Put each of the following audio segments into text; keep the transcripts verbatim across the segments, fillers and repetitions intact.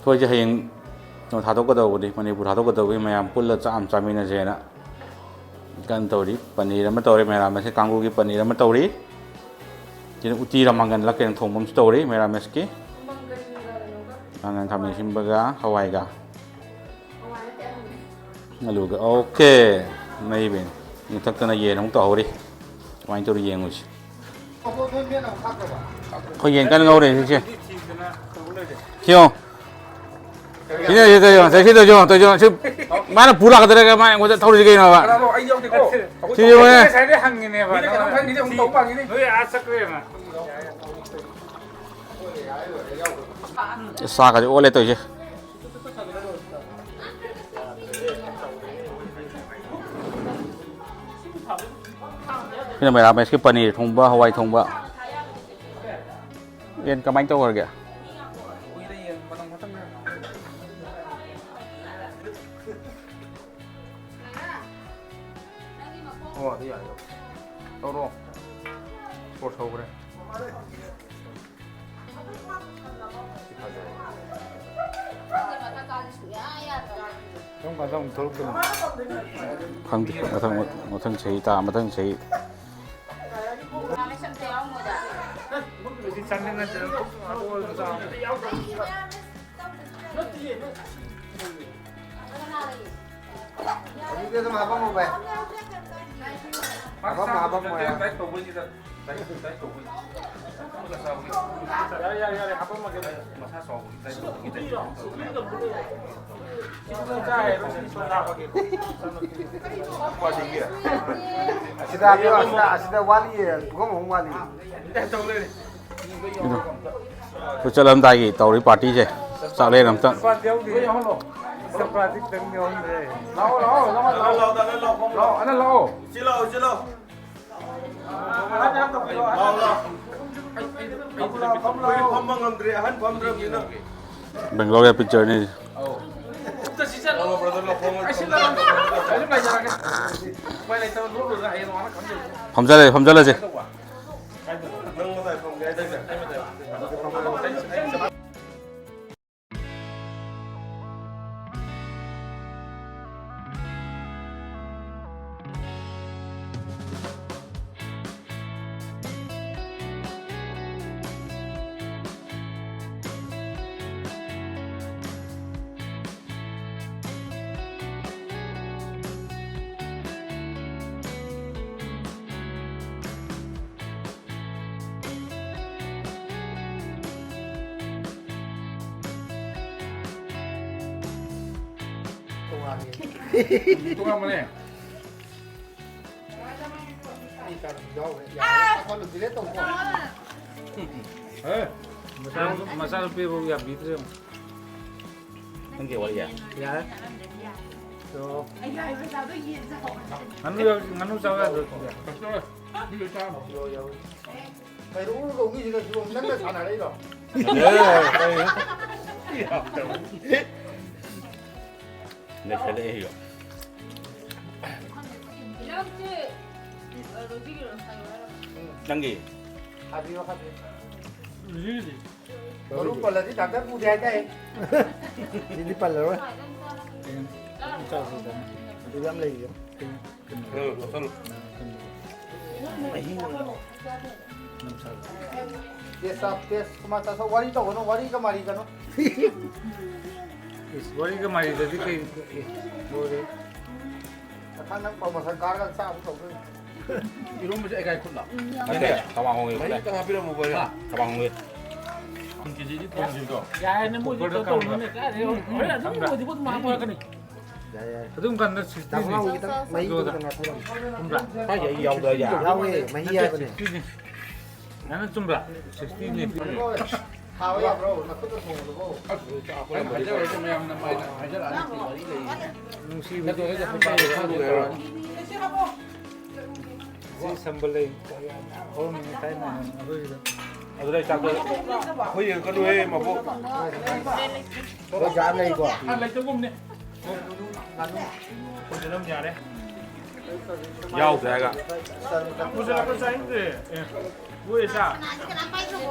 ꯑꯩꯈꯣꯏꯁꯦ ꯍꯌꯦꯡ ꯀꯩꯅꯣ ꯊꯥꯗꯣꯛꯀꯗꯧꯕꯅꯤ, ꯃꯅꯤꯄꯨꯔ ꯊꯥꯗꯣꯛꯀꯗꯧꯕꯒꯤ ꯃꯌꯥꯝ ꯄꯨꯜꯂ ꯆꯥꯛ ꯑꯃ ꯆꯥꯃꯤꯟꯅꯁꯦꯅ ꯀꯟꯅ ꯇꯧꯔꯤ꯫ ꯄꯅꯤꯔ ꯑꯃ ꯇꯧꯔꯦ, ꯃꯦꯔꯥꯃꯦꯁꯀꯤ ꯀꯥꯡꯕꯨꯒꯤ ꯄꯅꯤꯔ ꯑꯃ ꯇꯧꯔꯤ꯫ ꯁꯤꯅ ꯎꯇꯤꯔ ꯃꯪꯒꯟꯂ ꯀꯩꯅꯣ ꯊꯣꯡꯕ ꯑꯃꯁꯨ ꯇꯧꯔꯤ ꯃꯦꯔꯥꯃꯦꯁꯀꯤ꯫ ꯃꯪꯒꯟ ꯈꯥꯃꯦꯟ ꯑꯁꯤꯟꯕꯒ ꯍꯋꯥꯏꯒ꯫ ꯑꯂꯨꯒ꯫ ꯑꯣꯀꯦ꯫ ꯃꯩꯕꯦꯝ꯫ ꯃꯊꯛꯇꯅ ꯌꯦꯟ ꯑꯃꯨꯛ ꯇꯧꯍꯧꯔꯤ꯫ ꯀꯃꯥꯏꯅ ꯇꯧꯔꯤ ꯌꯦꯡꯉꯨꯁꯤ꯫ ꯑꯩꯈꯣꯏ ꯌꯦꯟ ꯀꯟꯅ ꯉꯧꯔꯦ ꯍꯧꯖꯤꯛꯁꯦ꯫ ꯁꯤꯌꯣ꯫ ꯁꯤꯅ ꯁꯤ ꯇꯧ, ꯁꯤ ꯇꯧ, ꯁꯤ ꯇꯧ, ꯁꯤ ꯃꯥꯅ ꯄꯨ ꯂꯥꯛꯀꯗꯧꯔꯒ ꯃꯥꯅ ꯑꯩꯉꯣꯟꯗ ꯊꯧꯔꯤꯁꯦ ꯀꯩꯅꯣꯕ? ꯀꯅꯥꯅꯣ? ꯑꯩ ꯌꯥꯎꯗꯦꯀꯣ꯫ ꯁꯤ ꯌꯦꯡꯉꯨꯅꯦ꯫ ꯉꯁꯥꯏꯗꯩ ꯍꯪꯉꯤꯅꯦꯕ꯫ ꯃꯤꯅ ꯀꯩꯅꯣꯝ ꯈꯪꯉꯤꯅꯦ ꯑꯃꯨꯛ ꯇꯧ ꯄꯥꯝꯃꯤꯅꯦ꯫ ꯅꯣꯏ ꯑꯥ ꯆꯠꯈ꯭ꯔꯦꯅ꯫ ꯆꯥꯛꯀꯁꯦ ꯑꯣꯜꯂꯦ ꯇꯧꯔꯤꯁꯦ꯫ ꯁꯤꯅ ꯃꯦꯔꯥꯃꯦꯁꯀꯤ ꯄꯅꯤꯔ ꯊꯣꯡꯕ, ꯍꯋꯥꯏ ꯊꯣꯡꯕ꯫ ꯌꯦꯟ ꯀꯃꯥꯏꯅ ꯇꯧꯈ꯭ꯔꯒꯦ? ꯑꯣ, ꯑꯗꯨ ꯌꯥꯔꯦ꯫ ꯇꯧꯔꯣ꯫ ꯁꯣꯔ ꯁꯧꯈ꯭ꯔꯦ꯫ ꯀꯔꯝ ꯀꯥꯟꯗ ꯑꯃꯨꯛ ꯊꯣꯛꯂꯛꯇꯣꯏꯅꯣ? ꯈꯪꯗꯦ꯫ ꯃꯊꯪ, ꯃꯊꯪ ꯆꯍꯤ ꯇꯥ-, ꯃꯊꯪ ꯆꯍꯤ꯫ ꯑꯗꯨꯗꯤ ꯑꯗꯨꯝ ꯍꯥꯄꯝꯃꯣ ꯚꯥꯏ꯫ ꯍꯥꯄꯝꯃꯣ, ꯍꯥꯄꯝꯃꯣ, ꯌꯥꯔꯦ꯫ ꯌꯥꯔꯦ, ꯌꯥꯔꯦ, ꯌꯥꯔꯦ, ꯍꯥꯄꯝꯃꯒꯦ꯫ ꯑꯁꯤꯗ ꯍꯥꯞꯄꯤꯌꯣ, ꯑꯁꯤꯗ, ꯑꯁꯤꯗ ꯋꯥꯠꯂꯤꯌꯦ, ꯄꯨꯈꯝ ꯑꯍꯨꯝ ꯋꯥꯠꯂꯤ꯫ ꯀꯩꯅꯣ, ꯑꯩꯈꯣꯏ ꯆꯠꯂꯝꯗꯥꯏꯒꯤ ꯇꯧꯔꯤ ꯄꯥꯔꯇꯤꯁꯦ꯫ ꯆꯥꯛꯂꯦꯟ ꯑꯝꯇꯪ꯫ ꯂꯥꯛꯑꯣ, ꯂꯥꯛꯑꯣ, ꯂꯥꯛꯑꯣ, ꯂꯥꯛꯑꯣ, ꯑꯅ ꯂꯥꯛꯑꯣ꯫ ꯏꯆꯦ ꯂꯥꯛꯑꯣ, ꯏꯆꯦ ꯂꯥꯛꯑꯣ꯫ ꯂꯥꯛꯑꯣ, ꯂꯥꯛꯑꯣ꯫ ꯑꯩꯈꯣꯏ ꯐꯝꯕ ꯉꯝꯗ꯭ꯔꯦ, ꯑꯍꯟ ꯐꯝꯗ꯭ꯔꯕꯅꯤꯅ꯫ ꯕꯦꯡꯒ꯭ꯂꯣꯔꯤꯌꯥ ꯄꯤꯛꯆꯔꯅꯤ꯫ ꯐꯝꯖꯜꯂꯁꯦ, ꯐꯝꯖꯜꯂꯁꯦ꯫ ꯅꯪ ꯃꯇꯥꯏ ꯐꯝꯒꯦ ꯍꯥꯏꯗꯥꯏꯅꯦ? ꯇꯣꯉꯥꯟꯕꯅꯦ꯫ ꯑꯩ ꯆꯥꯛ ꯌꯥꯎꯔꯦ꯫ ꯌꯥꯔꯦ꯫ ꯑꯃ ꯂꯣꯏꯁꯤꯜꯂꯦ ꯇꯧꯀꯣ꯫ ꯑꯦ, ꯃꯆꯥ-, ꯃꯆꯥꯅꯨꯄꯤꯕꯨ ꯌꯥꯝ ꯄꯤꯗ꯭ꯔꯦ ꯌꯦꯡꯉꯨ꯫ ꯅꯪꯒꯤ ꯋꯥꯔꯤ ꯌꯥꯏ꯫ ꯌꯥꯔꯦ꯫ ꯇꯣ꯫ ꯉꯥꯅꯨ ꯌꯥꯎ-, ꯉꯥꯅꯨ ꯆꯥꯎ ꯌꯥꯗ꯭ꯔꯣ? ꯌꯥꯎ, ꯌꯥꯎ꯫ ꯀꯩꯗꯧ ꯀꯧꯅꯤꯁꯤꯅ ꯁꯤꯕꯨ ꯅꯪꯒ ꯁꯥꯟꯅꯔꯛꯏꯔꯣ? ꯅꯩꯁꯜꯂꯛꯑꯦ ꯁꯤꯁꯨ꯫ ꯅꯪꯒꯤ꯫ ꯍꯥꯏꯕꯤꯌꯨ, ꯍꯥꯏꯕꯤꯌꯨ꯫ ꯃꯔꯨ ꯄꯜꯂꯗꯤ ꯗꯥꯛꯇꯔ ꯄꯨꯗꯦ ꯍꯥꯏꯗꯥꯏ? ꯁꯤꯗꯤ ꯄꯜꯂꯔꯣꯏ꯫ ꯆꯥꯁꯤ, ꯆꯥꯁꯤ꯫ ꯑꯗꯨ ꯌꯥꯝ ꯂꯩꯔꯤ꯫ ꯎꯝ, ꯆꯥꯁꯜꯂꯨ꯫ ꯃꯍꯤ ꯑꯣꯏꯅ꯫ ꯇꯦꯁ ꯇꯧ, ꯇꯦꯁ꯫ ꯀꯃꯥꯏ ꯇꯧ? ꯋꯥꯔꯤ ꯇꯧꯒꯅꯨ, ꯋꯥꯔꯤꯒ ꯃꯥꯔꯤꯒꯅꯨ꯫ ꯏꯁ, ꯋꯥꯔꯤꯒ ꯃꯥꯔꯤꯗꯗꯤ ꯀꯩ, ꯑꯦ, ꯂꯣꯏꯔꯦ꯫ ꯃꯊꯪ ꯅꯪ ꯄ꯭ꯔꯣꯃꯣꯁꯟ ꯀꯥꯔꯒ ꯆꯥꯕ ꯇꯧꯗꯣꯏꯅꯤ꯫ ꯏꯔꯣꯝꯕꯁꯦ ꯑꯩ ꯀꯥꯏ ꯈꯨꯠꯂ? ꯅꯠꯇꯦ, ꯀꯕꯥꯡ ꯍꯣꯡꯉꯦ ꯃꯍꯤ ꯈꯨꯠꯂ꯫ ꯈꯤꯇꯪ ꯍꯥꯞꯄꯤꯔꯝꯃꯨ, ꯕꯣꯏ꯫ ꯍꯥ? ꯀꯕꯥꯡ ꯍꯣꯡꯉꯦ꯫ ꯄꯨꯡ ꯀꯦꯖꯤꯗꯤ ꯊꯣꯡꯗ꯭ꯔꯤꯕꯗꯣ꯫ ꯌꯥꯔꯦꯅꯦ, ꯃꯣꯏꯗꯤ ꯀꯨꯀꯔꯗ ꯇꯧꯔꯨꯅꯨꯅꯦ꯫ ꯀꯥꯝꯃꯒ꯫ ꯀꯥꯏꯗꯩ ꯍꯣꯔꯦꯟ ꯑꯗꯨꯝ ꯈꯪꯕ꯭ꯔꯥ? ꯂꯣꯏꯗ꯭ꯔꯤꯕꯧ ꯑꯗꯨꯝ ꯍꯥꯞꯄꯛꯑꯒꯅꯤ꯫ ꯌꯥꯏ, ꯌꯥꯏ꯫ ꯑꯗꯨꯝ ꯀꯥꯟꯗ ꯁꯤꯛꯁꯇꯤꯅꯦ꯫ ꯇꯥꯃꯣ ꯈꯤꯇꯪ ꯃꯍꯤ ꯂꯣꯏꯔꯦ꯫ ꯈꯤꯇꯪ ꯍꯥꯞꯄꯤꯔꯝꯃꯨ꯫ ꯈꯪꯕ꯭ꯔꯥ? ꯀꯥꯏꯗꯩ ꯑꯩ ꯌꯥꯎꯗ ꯌꯥ-, ꯌꯥꯎꯋꯦ, ꯃꯍꯤ ꯅꯠꯇꯦ, ꯍꯥꯏꯕꯅꯦ꯫ ꯁꯤꯛꯁꯇꯤꯅꯦ꯫ ꯅꯪꯅ ꯆꯨꯝꯕ꯭ꯔꯥ? ꯁꯤꯛꯁꯇꯤꯅꯦ꯫ ꯊꯥꯕ ꯌꯥꯕ꯭ꯔꯣ? ꯅꯈꯨꯠꯇ ꯊꯣꯡꯕꯗꯨꯕꯣ꯫ ꯑꯩꯅ ꯍꯥꯏꯖꯔꯣꯏꯒꯦ, ꯃꯌꯥꯝꯅ ꯃꯥꯏꯅ ꯍꯥꯏꯖꯔꯛꯑꯅꯤ꯫ ꯋꯥꯔꯤ ꯂꯩ꯫ ꯅꯨꯡꯁꯤꯕꯗꯤ ꯅꯠꯇ꯭ꯔꯒ ꯃꯌꯥꯝ ꯆꯠꯄ ꯂꯩꯔꯦ꯫ ꯄꯥꯝꯃꯦ꯫ ꯁꯤ ꯁꯝꯕꯜ ꯂꯩ꯫ ꯀꯌꯥ ꯃꯌꯥꯝ ꯍꯧꯔꯝꯃꯤꯅꯤ ꯊꯥꯏꯅ ꯑꯩꯈꯣꯏꯒꯤꯗ꯫ ꯑꯗꯨꯗ ꯑꯩ ꯆꯥꯛꯇꯣ ꯑꯩꯈꯣꯏ ꯌꯦꯡꯉꯛꯀꯅꯨꯍꯦ, ꯃꯕꯣꯛ꯫ ꯍꯣꯏ, ꯌꯥꯝ ꯂꯩꯀꯣ꯫ ꯑꯥ, ꯂꯩꯇꯒꯨꯝꯅꯦ꯫ ꯄꯨꯁꯤꯜꯂꯝ ꯌꯥꯔꯦ꯫ ꯌꯥꯎꯗ꯭ꯔꯦ ꯍꯥꯏꯒ꯫ ꯄꯨꯁꯤꯜꯂꯛꯄ ꯆꯥꯅꯤꯡꯗ꯭ꯔꯦ꯫ ꯑꯦ, ꯂꯣꯏꯔꯦ ꯆꯥ꯫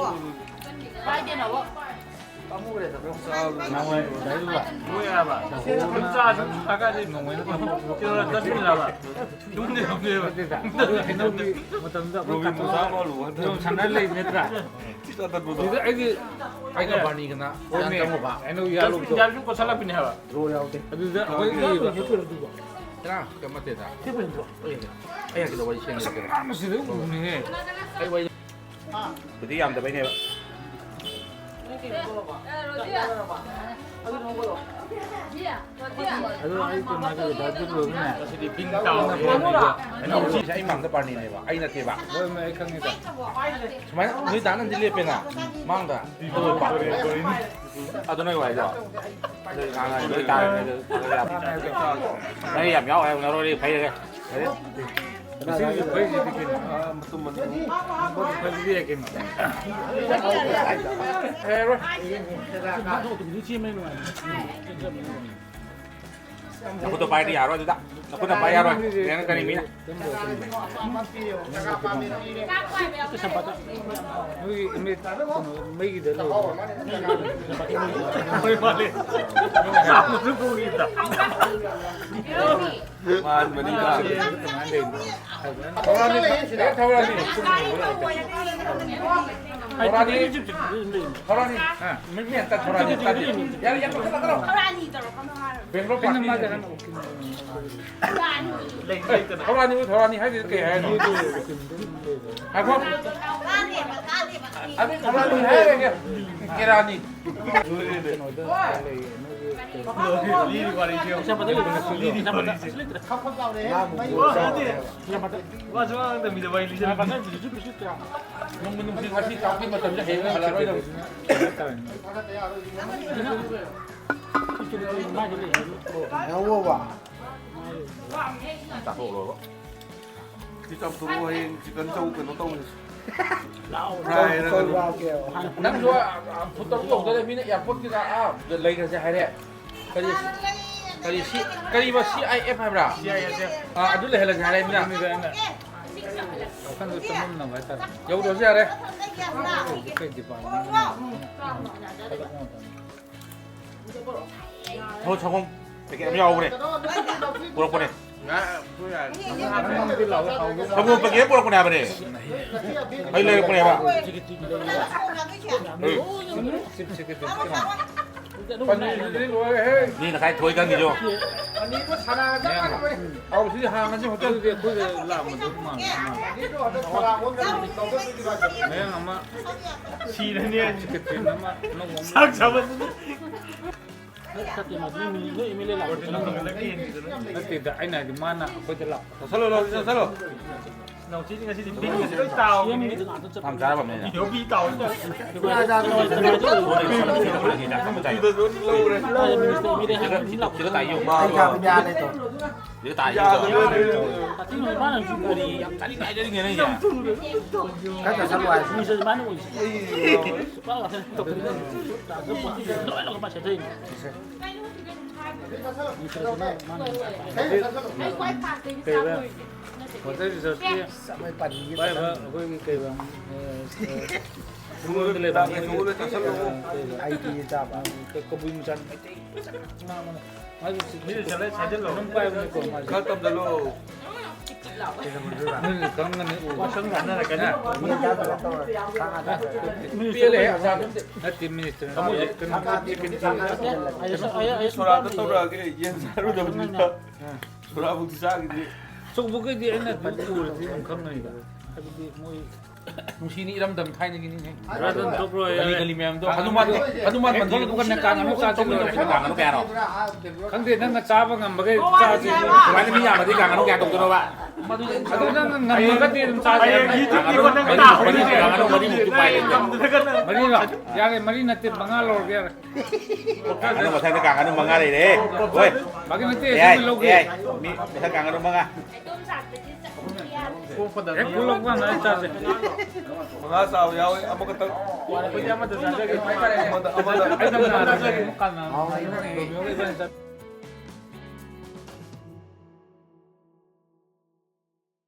ꯄꯥꯏꯗꯦꯅꯕꯣ꯫ ꯅꯣꯡꯃꯩ ꯂꯩꯔꯨꯕ꯫ ꯂꯣꯏꯔꯦ ꯍꯥꯏꯕ꯫ ꯆꯥ ꯑꯗꯨꯝ ꯊꯛꯑꯗꯤ ꯅꯣꯡꯃꯩꯅ ꯇꯧ-, ꯀꯩꯅꯣ ꯗꯁꯕꯤꯟ ꯍꯥꯏꯕ꯫ ꯌꯨꯝꯗ ꯌꯣꯟꯗꯦꯕ꯫ ꯅꯠꯇꯦꯗ꯫ ꯑꯗꯨ ꯍꯩꯅꯧꯒꯤ ꯃꯇꯝꯗ ꯑꯩꯈꯣꯏ ꯔꯣꯕꯤꯟ ꯀꯥꯡꯕꯨ ꯃꯆꯥ ꯑꯃ ꯂꯨꯕ ꯍꯟꯗꯛ꯫ ꯌꯣꯟ ꯁꯥꯟꯅ ꯂꯩꯕ ꯅꯠꯇ꯭ꯔꯥ? ꯆꯥ ꯊꯛꯄꯗꯣ꯫ ꯑꯗꯨꯗ ꯑꯩꯒꯤ, ꯑꯩꯒ ꯕꯥꯔꯅꯤꯒꯅ ꯍꯣꯏꯅꯦ꯫ ꯆꯪꯉꯨꯕ꯫ ꯍꯩꯅꯧ ꯌꯥꯜꯂꯨꯕꯗꯣ꯫ ꯗꯁꯕꯤꯟ ꯌꯥꯜꯂꯁꯨ ꯀꯣꯠꯁꯜꯂꯛꯄꯤꯅꯦ ꯍꯥꯏꯕ꯫ ꯗ꯭ꯔꯣ ꯌꯥꯎꯗꯦ꯫ ꯑꯗꯨꯗ ꯑꯩꯈꯣꯏꯒꯤ ꯀꯅꯥ? ꯀꯩꯝ ꯅꯠꯇꯦꯗ꯫ ꯑꯩ ꯍꯥꯏꯒꯦ ꯇꯧꯕ ꯋꯥꯔꯤ ꯁꯦꯝꯒꯦ꯫ ꯑꯁ, ꯃꯁꯤꯗ ꯎꯅꯤꯡꯉꯦ꯫ ꯑꯩ ꯋꯥꯔꯤ ꯕꯨꯗꯤ ꯌꯥꯝꯗꯕꯩꯅꯦꯕ꯫ ꯑꯗꯣ ꯑꯩ ꯀꯩꯅꯣ ꯍꯥꯏꯒꯦ, ꯗꯥ ꯖꯤꯕꯨ ꯑꯃꯅꯦ꯫ ꯑꯁꯤꯗꯤ ꯕꯤꯟ ꯇꯥꯎ꯫ ꯑꯩꯅ ꯍꯧꯖꯤꯛꯁꯦ ꯑꯩ ꯃꯥꯡꯗ ꯄꯥꯔꯅꯤꯅꯦꯕ, ꯑꯩ ꯅꯠꯇꯦꯕ꯫ ꯍꯣꯏ, ꯃꯣꯏ ꯑꯩ ꯈꯪꯉꯦꯗ꯫ ꯁꯨꯃꯥꯏꯅ ꯅꯣꯏ ꯗꯥ ꯅꯟꯗꯤ ꯂꯦꯞꯄꯦꯅ ꯃꯥꯡꯗ꯫ ꯑꯗꯨ ꯅꯣꯏ ꯋꯥꯏꯗꯣ꯫ ꯑꯗꯨ ꯉꯥꯡꯉꯗꯤ ꯂꯣꯏ ꯇꯥꯔꯦ, ꯑꯗꯨ ꯅꯣꯏ ꯌꯥꯝ ꯌꯥꯎ ꯍꯥꯏꯕ ꯅꯔꯣꯏ ꯐꯩꯔꯦ꯫ ꯃꯁꯤꯒꯤ ꯐꯩꯁꯤꯗꯤ ꯀꯩꯅꯣ? ꯑꯥ, ꯃꯇꯨꯝ ꯃꯇꯨꯝ꯫ ꯃꯇꯨꯝ ꯐꯩꯁꯤꯗꯤ ꯌꯥꯏ ꯀꯩꯅꯣ? ꯌꯥꯔꯣꯏ꯫ ꯅꯈꯨꯠꯇꯣ ꯄꯥꯏꯔꯗꯤ ꯌꯥꯔꯣꯏ ꯑꯗꯨꯗ꯫ ꯅꯈꯨꯠꯅ ꯄꯥꯏ ꯌꯥꯔꯣꯏ꯫ ꯌꯦꯡꯉꯛꯀꯅꯤ ꯃꯤꯅ꯫ ꯅꯣꯏꯒꯤ ꯏꯃꯦꯖ ꯀꯩꯅꯣ ꯃꯩꯒꯤꯗ ꯂꯩꯕ꯭ꯔꯣ? ꯃꯩ ꯃꯥꯜꯂꯦ꯫ ꯃꯥꯟꯕꯅꯤꯗ꯫ ꯊꯧꯔꯥꯅꯤ, ꯑꯦ, ꯊꯧꯔꯥꯅꯤ꯫ ꯊꯧꯔꯥꯅꯤ꯫ ꯊꯧꯔꯥꯅꯤ꯫ ꯃꯤ, ꯃꯤ ꯑꯝꯇ ꯊꯧꯔꯥꯅꯤ, ꯇꯥꯗꯦ꯫ ꯌꯥꯔꯦ, ꯌꯥꯔꯦ, ꯄꯥꯈꯠꯂꯛꯀꯅꯣ꯫ ꯊꯧꯔꯥꯅꯤ ꯇꯧꯔꯛꯀꯅꯣ ꯍꯥꯏꯔꯣ꯫ ꯕꯦꯡꯒ꯭ꯂꯣꯔ ꯄꯥꯔꯇꯤ꯫ ꯊꯧꯔꯥꯅꯤ, ꯊꯧꯔꯥꯅꯤ ꯍꯥꯏꯗꯨꯗꯤ ꯀꯩ ꯍꯥꯏꯅꯣ? ꯉꯥꯏꯈꯣ꯫ ꯑꯗꯨ ꯊꯧꯔꯥꯅꯤ ꯍꯥꯏꯔꯒꯦ꯫ ꯀꯦꯔꯥꯅꯤ꯫ ꯋꯥꯁꯨ ꯉꯥꯡꯗꯕꯤꯗ ꯋꯥꯔꯤ ꯂꯤꯖꯔꯛꯄ꯫ ꯅꯨꯡꯕꯨ ꯅꯨꯡꯁꯤ, ꯉꯁꯤ ꯆꯥꯛꯀꯤ ꯃꯇꯝꯁꯦ ꯍꯌꯦꯡ ꯍꯜꯂꯔꯣꯏꯗꯕ꯫ ꯆꯥꯊꯣꯛꯎꯔꯣꯕ꯫ ꯁꯤ ꯆꯝꯊꯣꯛꯑꯣ, ꯍꯌꯦꯡ ꯆꯤꯛꯀꯟ ꯆꯧ ꯀꯩꯅꯣ ꯇꯧꯔꯁꯤ꯫ ꯐ꯭ꯔꯥꯏ ꯍꯥꯏꯔꯒ ꯑꯗꯨꯝ꯫ ꯅꯪꯁꯨ, ꯑ, ꯑ, ꯐꯨꯠ ꯇꯔꯨꯛ ꯌꯧꯗꯣꯔꯦ, ꯃꯤꯅ ꯑꯦꯌꯥꯔꯄꯣꯔꯠꯀꯤꯗ, ꯑꯥ, ꯂꯩꯈ꯭ꯔꯁꯦ ꯍꯥꯏꯔꯦ꯫ ꯀꯔꯤ, ꯀꯔꯤ ꯁꯤ, ꯀꯔꯤꯕ ꯁꯤ ꯑꯥꯏ ꯑꯦꯐ ꯍꯥꯏꯕ꯭ꯔꯥ? C I F F. ꯑꯥ, ꯑꯗꯨ ꯂꯩꯍꯜꯂꯁꯦ ꯍꯥꯏꯔꯦ, ꯃꯤꯅ꯫ ꯃꯤꯗ ꯑꯩꯅ ꯋꯥꯈꯜꯗꯣ ꯆꯃꯝꯅꯕ ꯍꯥꯏꯇꯥꯔꯦ꯫ ꯌꯧꯗ꯭ꯔꯁꯨ ꯌꯥꯔꯦ꯫ ꯍꯧꯖꯤꯛ ꯀꯩ ꯗꯤꯄꯥꯔꯠꯃꯦꯟꯅꯣ? ꯊꯣ ꯁꯪꯒꯣꯝ ꯄꯦꯀꯦꯠ ꯑꯃ ꯌꯥꯎꯕꯅꯦ꯫ ꯄꯨꯔꯛꯄꯅꯦ꯫ ꯁꯪꯒꯣꯝ ꯄꯦꯀꯦꯠ ꯄꯨꯔꯛꯄꯅꯦ ꯍꯥꯏꯕꯅꯦ꯫ ꯑꯩ ꯂꯩꯔꯛꯄꯅꯦꯕ꯫ ꯄꯅꯤꯔꯁꯤꯗꯤ ꯂꯣꯏꯔꯦꯍꯦ꯫ ꯃꯤ ꯉꯁꯥꯏ ꯊꯣꯏ ꯈꯪꯉꯤꯗꯣ꯫ ꯑꯅꯤꯕꯨ ꯁꯥꯟꯅꯔꯁꯦ꯫ ꯑꯧ, ꯁꯤꯗꯤ ꯍꯥꯡꯉꯁꯤ ꯍꯣꯇꯦꯜ꯫ ꯑꯗꯨꯗꯤ ꯑꯩꯈꯣꯏꯗ ꯂꯥꯛꯄꯗꯣ ꯃꯥꯟꯕ ꯃꯥꯜꯂꯦ꯫ ꯃꯌꯥꯡ ꯑꯃ ꯁꯤꯔꯅꯤ ꯍꯥꯏꯁꯦ꯫ ꯆꯤꯀꯦꯠ ꯄꯦꯟ ꯑꯃ ꯑꯅꯧꯕ ꯑꯃ꯫ ꯆꯥꯛ ꯆꯥꯕ ꯅꯠꯇꯦꯗ, ꯑꯩꯅ ꯍꯥꯏꯗꯤ ꯃꯥꯅ ꯑꯩꯈꯣꯏꯗ ꯂꯥꯛꯄ꯫ ꯆꯠꯁꯜꯂꯣ, ꯂꯥꯎꯗꯤ ꯆꯠꯁꯜꯂꯣ꯫ ꯅꯥꯎꯊꯤꯗꯤ ꯉꯁꯤꯗꯤ ꯕꯤꯟꯒꯁꯦ ꯂꯣꯏ ꯇꯥꯎꯔꯦ꯫ ꯁꯤ ꯑꯦꯝꯒꯤꯗ ꯉꯥꯛꯇ ꯆꯠꯄ꯫ ꯌꯥꯝ ꯆꯥꯔꯝꯃꯦ꯫ ꯌꯣꯕꯤ ꯇꯥꯎꯔꯦ꯫ ꯁꯤꯗꯁꯨ ꯂꯧꯔꯦ꯫ ꯁꯤꯗ ꯇꯥꯏꯌꯣ꯫ ꯃꯥ ꯑꯩ ꯀꯥꯕ ꯌꯥ ꯂꯩꯇ꯭ꯔꯣ? ꯁꯤꯗ ꯇꯥꯏꯌꯣ꯫ ꯀꯥꯊꯤꯅ ꯃꯥꯅ ꯀꯔꯤ ꯌꯥꯝ ꯆꯥꯅꯤꯡ ꯍꯥꯏꯖꯔꯤꯉꯩꯅ ꯑꯩꯁꯦ꯫ ꯈꯔ ꯆꯥꯁꯜꯂꯣ ꯍꯥꯏ꯫ ꯃꯤꯁꯦ ꯃꯥꯅ ꯑꯣꯏꯁꯦ꯫ ꯂꯣꯏ ꯂꯧꯕ ꯁꯦꯠꯊꯩꯅꯦ꯫ ꯀꯩꯕ? ꯋꯥꯇꯔ ꯔꯤꯖꯣꯔꯠꯀꯤ ꯃꯣꯏ ꯄꯥꯔꯇꯤꯒꯤ ꯚꯥꯏ, ꯆꯠꯂꯝꯃꯤ꯫ ꯑꯩꯈꯣꯏꯒꯤ ꯀꯩꯕ? ꯑ, ꯑ, ꯁꯨꯝꯕꯗ ꯂꯩꯕ ꯃꯣꯏꯒꯤ, ꯑ, ꯀꯩꯕ? ꯑꯥꯏ ꯇꯤ ꯆꯥꯕ꯫ ꯀ-, ꯀꯕꯨꯏ ꯃꯆꯥ ꯃꯩꯇꯩ ꯃꯆꯥ ꯉꯥꯡꯕꯅꯦ꯫ ꯃꯥꯁꯨ ꯁꯤ-, ꯃꯤꯅ ꯆꯠꯂ ꯁꯥꯖꯜꯂꯣ꯫ ꯑꯗꯨꯝ ꯄꯥꯏꯕꯅꯦꯀꯣ ꯃꯥꯁꯦ꯫ ꯈꯔ ꯇꯝꯖꯜꯂꯣ꯫ ꯅꯣꯏꯅ ꯈꯪꯒꯅꯤ, ꯎ꯫ ꯋꯥꯁꯔꯨꯝ ꯀꯥꯟꯅꯔꯛꯀꯅꯤ꯫ ꯍꯥ? ꯄꯦꯜꯂꯦ, ꯑꯆꯥ ꯑꯗꯨꯝꯗꯤ꯫ ꯅꯠꯇꯦ, ꯃꯤꯅꯤꯁꯇꯔ꯫ ꯀꯩꯅꯣ, ꯁꯣꯔꯥꯠꯇ ꯇꯧꯔꯛꯑꯒꯦ, ꯌꯦꯟ ꯆꯥꯔꯨꯗꯕꯅꯤꯅ꯫ ꯁꯣꯔꯥꯠꯐꯧꯗꯤ ꯆꯥꯈꯤꯗ꯭ꯔꯤ꯫ ꯑꯆꯧꯕꯈꯩꯗꯤ ꯑꯩꯅ ꯑꯗꯨꯝ ꯎꯔꯗꯤ ꯑꯗꯨꯝ ꯈꯪꯒꯅꯤꯗ꯫ ꯍꯥꯏꯕꯗꯤ ꯃꯣꯏ ꯅꯨꯡꯁꯤꯅꯤ ꯏꯔꯝꯗꯝ ꯊꯥꯏꯅꯒꯤꯅꯤꯅꯦ꯫ ꯔꯇꯟ ꯇꯧꯕ꯭ꯔꯣ? ꯒꯂꯤ ꯌꯥꯔꯦ꯫ ꯒꯂꯤ ꯃꯌꯥꯝꯗꯣ꯫ ꯍꯅꯨꯃꯥꯟ, ꯍꯦꯛ ꯍꯅꯨꯃꯥꯟ ꯊꯣꯛꯂꯛꯄ ꯃꯟꯗꯤꯔ ꯀꯥꯡ ꯉꯥꯅꯨ ꯆꯥ ꯆꯠꯂꯨꯔꯦ꯫ ꯀꯥꯡ ꯉꯥꯅꯨ ꯀꯌꯥꯅꯣ? ꯈꯪꯗꯦ, ꯅꯪꯅ ꯆꯥꯕ ꯉꯝꯕꯈꯩ ꯆꯥꯁꯤ꯫ ꯁꯨꯃꯥꯏꯅ ꯃꯤ ꯌꯥꯝꯃꯗꯤ ꯀꯥꯡ ꯉꯥꯅꯨ ꯀꯌꯥ ꯇꯧꯗꯣꯏꯅꯣꯕ? ꯑꯗꯨ ꯅꯪꯅ ꯉꯝꯃꯒꯗꯤ ꯑꯗꯨꯝ ꯆꯥꯁꯤ꯫ ꯍꯌꯦꯡ ꯌꯨꯇ꯭ꯌꯨꯕꯇ ꯀꯥꯡ ꯉꯥꯅꯨ ꯅꯪ ꯃꯔꯤ, ꯇꯥꯍꯧꯔꯤꯁꯦ꯫ ꯀꯥꯡ ꯉꯥꯅꯨ ꯃꯔꯤꯃꯨꯛꯇꯤ ꯄꯥꯏꯔꯦ꯫ ꯉꯝꯗ꯭ꯔꯒꯅ ꯃꯔꯤꯔꯣ? ꯌꯥꯔꯦ, ꯃꯔꯤ ꯅꯠꯇꯦ, ꯃꯉꯥ ꯂꯧꯔꯒꯦ, ꯌꯥꯔꯦ꯫ ꯀꯥꯡ ꯉꯥꯅꯨ ꯃꯊꯪꯗ ꯀꯥꯡ ꯉꯥꯅꯨ ꯃꯉꯥ ꯂꯩꯔꯦ꯫ ꯍꯣꯏ꯫ ꯐꯥꯒꯤ ꯅꯠꯇꯦ, ꯌꯥꯏ, ꯑꯁꯦꯡꯕ ꯂꯧꯒꯦ꯫ ꯌꯥꯏ꯫ ꯃꯤ ꯃꯊꯪ ꯀꯥꯡ ꯉꯥꯅꯨ ꯃꯉꯥ꯫ ꯍꯦꯛ ꯈꯨꯜꯂꯛꯄ ꯀꯥꯟꯗ ꯑꯩ ꯆꯥꯁꯦ꯫ ꯃꯉꯥ ꯆꯥꯕ ꯌꯥꯎꯋꯤ, ꯑꯃꯈꯛꯇꯪ꯫ ꯑꯩꯈꯣꯏꯗꯤ ꯑꯃꯗ ꯆꯥꯖꯒꯦ꯫ ꯑꯃꯗ, ꯑꯃꯗ꯫ ꯑꯩ ꯅꯪ ꯆꯥꯖꯒꯦ꯫